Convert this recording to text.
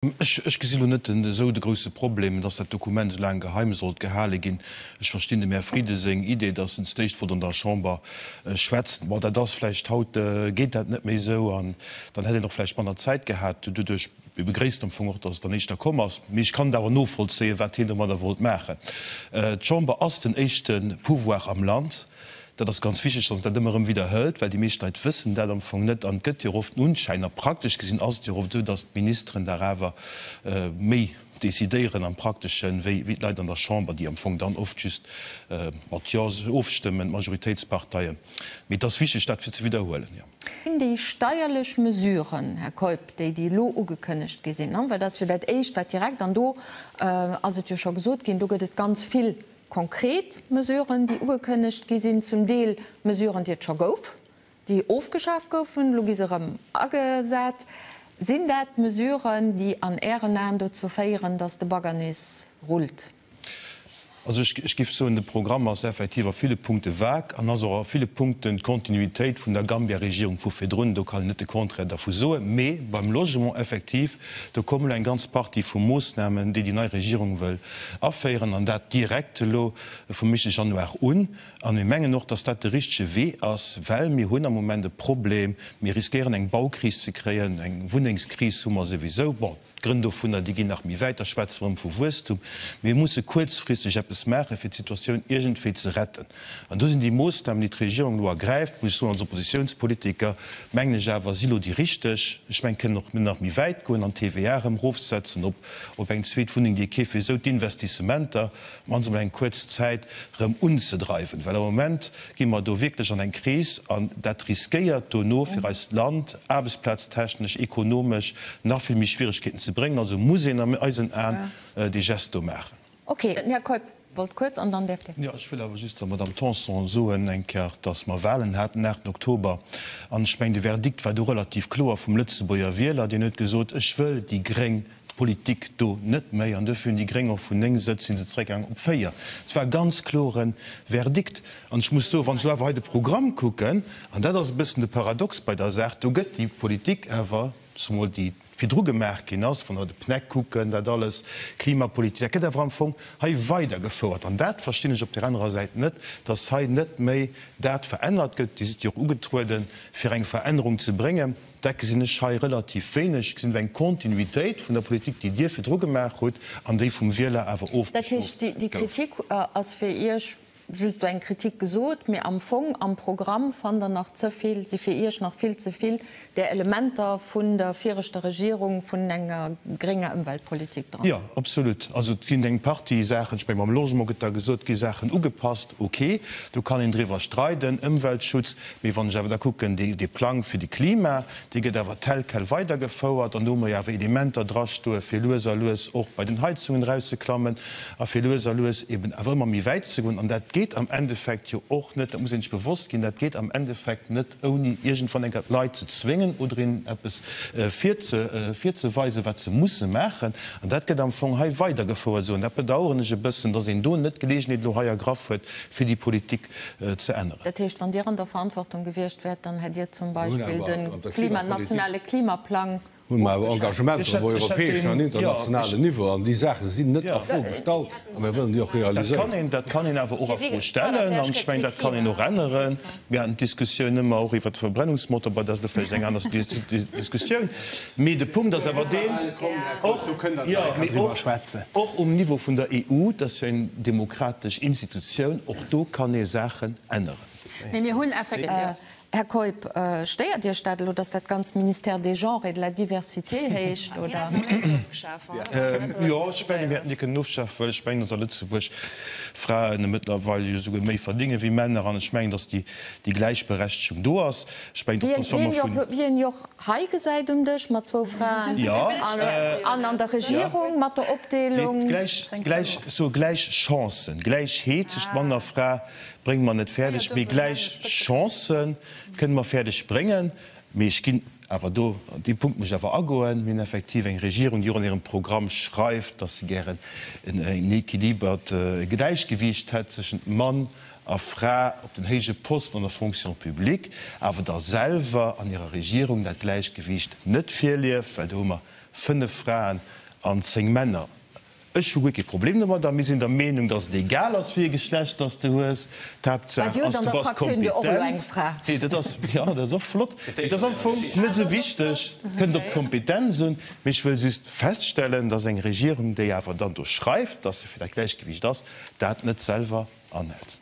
Ech gesi lo net esou de grousse Problem, dass dat Dokument esou laang geheim sollt gehale ginn. Ech verstinn dem Här Frieden seng Idee, dass en d'éischt wollt an der Chamber schwätzen. Bon, dat ass vläicht haut geet dat net méi esou an dann hätt een och vläicht manner Zäit gehat doduerch. Mir begréissen am Fong och, dass et dann éischter komm ass. Mee ech kann et awer novollzéien, wat hien domadder wollt maachen. D'Chamber ass den éischte Pouvoir am Land. Dat ass ganz wichteg, dass een dat ëmmer erëm widderhëlt, well déi meescht Leit wëssen dat am Fong net. An et gëtt jo oft den Unschäin, a praktesch gesinn ass et jo oft esou, dass d'Ministeren dach awer méi decidéieren am Prakteschen, wéi d'Leit an der Chamber, déi am Fong dann oft just mat Jo ofstëmmen, d'Majoritéitsparteien. Mee et ass wichteg, dat fir ze widderhuelen, jo. Sinn déi steierlech Mesuren, Här Keup, déi, déi elo ugekënnegt gi sinn, well dat ass jo dat Éischt, wat direkt, an do ass et jo scho gesot ginn, do gëtt et ganz vill Konkret Mesuren, déi ugekënnegt gi sinn, zum Deel Mesuren, déi et scho gouf, déi ofgeschaf goufen, elo gi se erëm agesat. Sinn dat Mesuren, déi an Ären Aen dozou féieren, datt de Bagger nees rullt? Also ech géif soen, de Programm ass effektiv a ville Punkte vague an ass och a ville Punkten d'Kontinuitéit vun der Gambia-Regierung vu virdrun. Do kann een net de Contraire dervu soen. Mee beim Logement effektiv, do kommen elo eng ganz Partie vu Moossnamen, déi déi nei Regierung wëll Aféieren, an dat direkt elo vum éischte Januar un. A mir mengen och, dass dat de richtege Wee ass, well mir hunn am Moment e Problem, mir riskéieren eng Baukris ze kréien, eng Wunnengskris hu mer souwisou. Bon, d'Grënn dovunner, déi ginn nach méi wäit, da schwätze mer erëm vu Wuesstum. Mee mir musse kuerzfristeg eppes maachen, fir d'Situatioun iergendwéi ze retten. An do sinn déi Moossnamen, déi d'Regierung elo ergräift, muss ech soen, als Oppositionspolitiker, mengen ech awer, si elo déi richteg. Ech mengen, et kënnt och nach méi wäit goen an d'TVA erëm erofsetzen op op eng zweet Wunneng, déi ee keeft, fir esou d'Investissementer mannst emol eng kuerz Zäit erëm unzedreiwen. Well am Moment gi mer do wierklech an eng Kris an dat riskéiert dono fir eist Land aarbechtsplaztechnesch, ekonomesch nach vill méi Schwieregkeeten ze bréngen. Also muss een an eisen Aen dee Geste do maachen. Ok, den Här Keup wollt kuerz an dann däerft Dir. Jo, ech wëll awer just der Madame Tanson soen eng Kéier, dass mer Wahlen haten den 8 Oktober. An ech mengen, de Verdikt war do relativ kloer vum Lëtzebuerger Wieler. Deen huet gesot, Ech wëll déi gréng Politik do net méi. An duerfir hunn déi gréng och vun 9 Sëtz si se zeréckgaangen op 4. Et war e ganz klore Verdikt. An ech muss soen, wann ech elo awer hei de Programm kucken, an dat ass e bëssen de Paradox bei der Saach, do gëtt déi Politik awer, zemol déi virdru gemaach ginn ass, wann der de PNEC kucken, dat alles, Klimapolitik, dat gëtt awer am Fong hei weidergefouert. An dat verstinn ech op där anerer Säit net, dass hei net méi dat verännert gëtt. Dir sidd jo och ugetrueden, fir eng Verännerung ze bréngen. Dat gesinn ech hei relativ wéineg. Ech gesinn do eng Kontinuitéit vun der Politik, déi Dir virdru gemaach hutt an déi vum Wieler awer Dat ofgeschlof heescht, déi gouf. Kritik ass fir Iech just esou eng Kritik gesot, mee am Fong am Programm fannt Der nach ze vill, si fir Iech nach vill ze vill där Elementer vun der viregter Regierung, vun enger grénger Ëmweltpolitik dran. Jo, absolut. Also et ginn eng Partie Saachen, ech menge mam Logement gëtt da gesot, gi Saachen ugepasst, ok, do kann een driwwer streiden, Ëmweltschutz. Mee wann ech awer da kucken, dee Plang fir de Klima, dee gëtt awer tel quel weidergefouert an do hu mer jo awer Elementer drastoe fir lues a lues och bei den Heizungen erauszeklammen a fir lues a lues eben awer ëmmer méi wäit ze goen. An dat geet am Endeffekt jo och net, dat muss een sech bewosst ginn, dat geet am Endeffekt net ouni iergendwann eng Kéier d'Leit ze zwéngen oder hinnen eppes virzeweisen, wat se musse maachen. An dat gëtt am Fong hei weidergefouert esou. An dat bedauern ech e bëssen, dass een do net d'Geleegenheet elo hei ergraff huet, fir déi Politik ze änneren. Dat heescht, wann Dir an der Verantwortung gewiescht wäert, dann hätt Dir zum Beispill den nationale Klimaplang Hu mer awer Engagementer um europäeschen an internationalen Niveau, an déi Saache sinn net a Fro gestallt a mir wëllen déi och realiséieren. Dat kann een awer och a Fro stellen an ech mengen, dat kann een och änneren. Mir haten d'Diskussioun ëmmer och iwwert de Verbrennungsmotor, bon, dat ass elo vläicht eng aner Diskussioun, mee de Punkt ass awer deen, och, jo, mee och, och um Niveau vun der EU, dat ass jo eng demokratesch Institutioun, och do kann ee Saachen änneren. Mee mir hunn effektiv. Här Keup, stéiert Iech dat elo, datt dat Ganzt Ministère des Genres et de la Diversité heescht, oder? Jo, ech mengen, mir hätten déi kënnen ofschafen, well ech mengen, datt a Lëtzebuerg Fraen mëttlerweil jo souguer méi verdénge wéi Männer an ech mengen, datt déi Gläichberechtegung do ass. Ech mengen och, datt wa mer vun. Wéi een jo och hei gesäit um Dësch mat zwou Fraen an an der Regierung mat der Opdeelung. Gläich, soe gläich Chancen, Gläichheet tëscht Mann a Fra brénge mer net fäerdeg, mee gläich Chancë kënne mer fäerdeg bréngen. Mee ech ginn awer do, an dee Punkt muss ech awer agoen, mir hunn effektiv eng Regierung, déi och an hirem Programm schreift, dass se gären en équilibert Gläichgewiicht hätt tëschent Mann a Fra op den héije Posten an der Fonction publique, awer da selwer an hirer Regierung dat Gläichgewiicht net virlieft, well do hu mer. 5 Fraen an 10 Männer. Ech hu guer kee Problem domadder. Mir sinn der Meenung, dass et egal ass, wéi e Geschlecht dass de hues. D'Haaptsaach ass, du bass kompetent. Nee, dat ass, jo, dat ass och flott. Mee dat ass am Fong net esou wichteg. Kënnt op d'Kompetenz un. Mee ech wëll just feststellen, dass eng Regierung, déi awer dann do schreift, dass se fir dat Gläichgewicht ass, dat net selwer anhält.